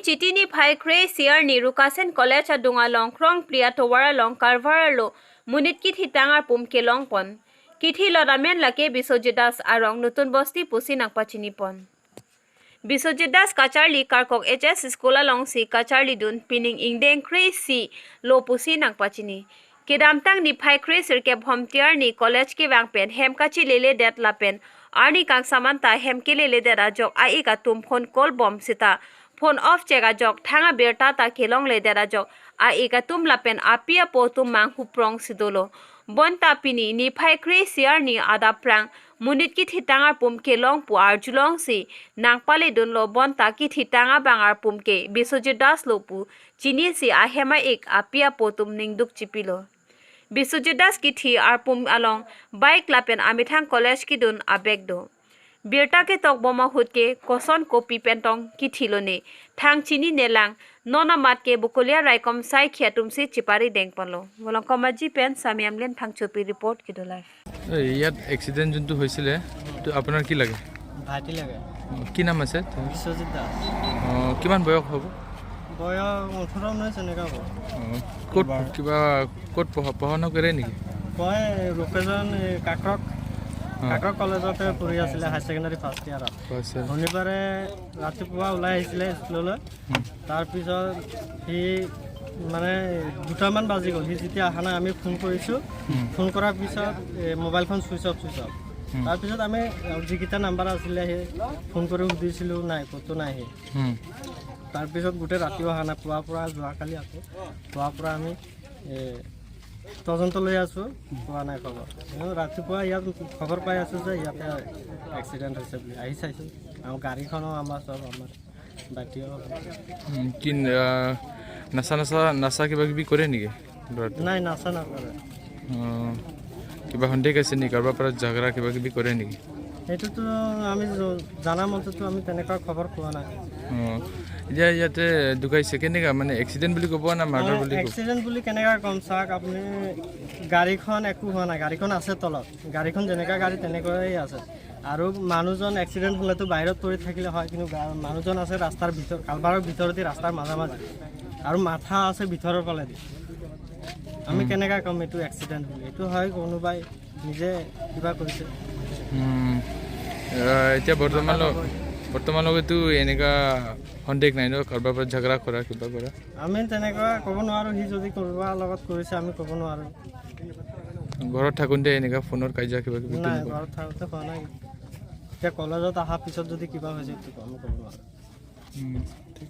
Chitini phai khre siar ni Rukasen College adunga long krong plia towara long karvar lo munit ki thitangar pum ke long pon. Kithi lodamen lake Biswajit Das arong Nutun Bosti pusi nangpa chini pon. Biswajit Das Kacharli Karkok HS School along si Kacharli dun pining ingdeng khre si lo pusi nangpa chini. Kedamtang ni phai khre sirke bhomtiar ni college ke wang pen hem kachi lele det la pen arni kang samanta hem ke lele det ajok ai ka tum phone call bom sita phone off chega jok thanga berta ta kelong le dera jok a eka tum la pen apia po tum mang huprong sidolo bonta pini ni phai khre siar ni ada prang munit ki thitanga pum ke long pu arjulong si nangpali dun lo bonta ki thitanga bangar pum ke Biswajit Das lo pu chini si ahema ek apia po tum ningduk chipilo. Biswajit Das ki thi ar pum along bike lapen amithang college ki dun abek do. Birta ke tok boma hutke koson kopi pentong ki thilone thang chini nelang nona mat ke bukolia raikom sai khiatum si chipari deng palo. Bolong komaji pen samiamlen phangchupi report ki do life. এই ইয়াত accident যোনটো হৈছিলে, এইটো আপোনাৰ কি লাগে? ভাইটি লাগে। কি নাম আছে? বিশ্বজিৎ দাস। অঁ, কিমান বয়স হ'ব? বয়স 18 19 এনেকুৱা হ'ব। অঁ, ক'ত কিবা ক'ত পঢ়া শুনা কৰে নেকি? কয় লোকেশ্যন এই কাক্ৰক। কাক্ৰক কলেজতে পঢ়ি আছিলে, হায়াৰ ছেকেণ্ডাৰী ফাৰ্ষ্ট ইয়াৰত। আছে। শনিবাৰে ৰাতিপুৱা ওলাই আহিছিলে স্কুললৈ। তাৰপিছত সি মানে 2টামান বাজি গ'ল, সি যেতিয়া অহা নাই, আমি ফোন কৰিছোঁ। ফোন কৰাৰ পিছত এই মোবাইলখন ছুইচ অফ, ছুইচ অফ। তাৰপিছত আমি যিকেইটা নাম্বাৰ আছিলে, সেই ফোন কৰি সুধিছিলোঁ, নাই, ক'তো নাই সি। তাৰপিছত গোটেই ৰাতিও অহা নাই। পুৱাৰ পৰা, যোৱাকালি আকৌ পুৱাৰ পৰা আমি তদন্ত লৈ আছোঁ, পোৱা নাই খবৰ। কিন্তু ৰাতিপুৱা ইয়াত খবৰ পাই আছোঁ যে ইয়াতে এক্সিডেণ্ট হৈছে বুলি। আহি চাইছোঁ আৰু গাড়ীখনো আমাৰ, চব আমাৰ ভাইটিও। কি নাচা কিবা কিবি কৰে নেকি ল'ৰাটো? নাই, নাচা নকৰে। অঁ, কিবা সন্দেহ আছে নেকি? কাৰোবাৰ পৰা ঝগৰা কিবা কিবি কৰে নেকি? সেইটোতো আমি জানা মতেতো আমি তেনেকুৱা খবৰ পোৱা নাই। অঁ, এতিয়া ইয়াতে ঢুকাইছে, কেনেকুৱা মানে এক্সিডেণ্ট বুলি ক'ব না মাৰ্ডাৰ বুলি ক'ব? এক্সিডেণ্ট বুলি কেনেকুৱা ক'ম? চাওক আপুনি, গাড়ীখন একো হোৱা নাই। গাড়ীখন আছে তলত, গাড়ীখন যেনেকুৱা গাড়ী তেনেকুৱাই আছে। আৰু মানুহজন এক্সিডেণ্ট হ'লেতো বাহিৰত পৰি থাকিলে হয়, কিন্তু মানুহজন আছে ৰাস্তাৰ ভিতৰত, কালভাৰৰ ভিতৰতে, ৰাস্তাৰ মাজা মাজি, আৰু মাথা আছে ভিতৰৰ ফালেদি। আমি কেনেকুৱা ক'ম এইটো এক্সিডেণ্ট বুলি? এইটো হয় কোনোবাই নিজে কিবা কৰিছে। এতিয়া বৰ্তমানলৈকেতো এনেকুৱা সন্দেহ নাই ন, কাৰোবাৰ পৰা ঝগৰা কৰা, কিবা কৰা? আমি তেনেকুৱা ক'ব নোৱাৰোঁ। সি যদি কোনোবাৰ লগত কৰিছে, আমি ক'ব নোৱাৰোঁ। ঘৰত থাকোঁতে এনেকুৱা ফোনৰ কাজিয়া কিবা কিবি? নাই। তেনেকুৱা? ঘৰত থাকোঁতে হোৱা নাই। এতিয়া কলেজত অহাৰ পিছত যদি কিবা হৈছে, সেইটো আমি ক'ব নোৱাৰোঁ। ঠিক।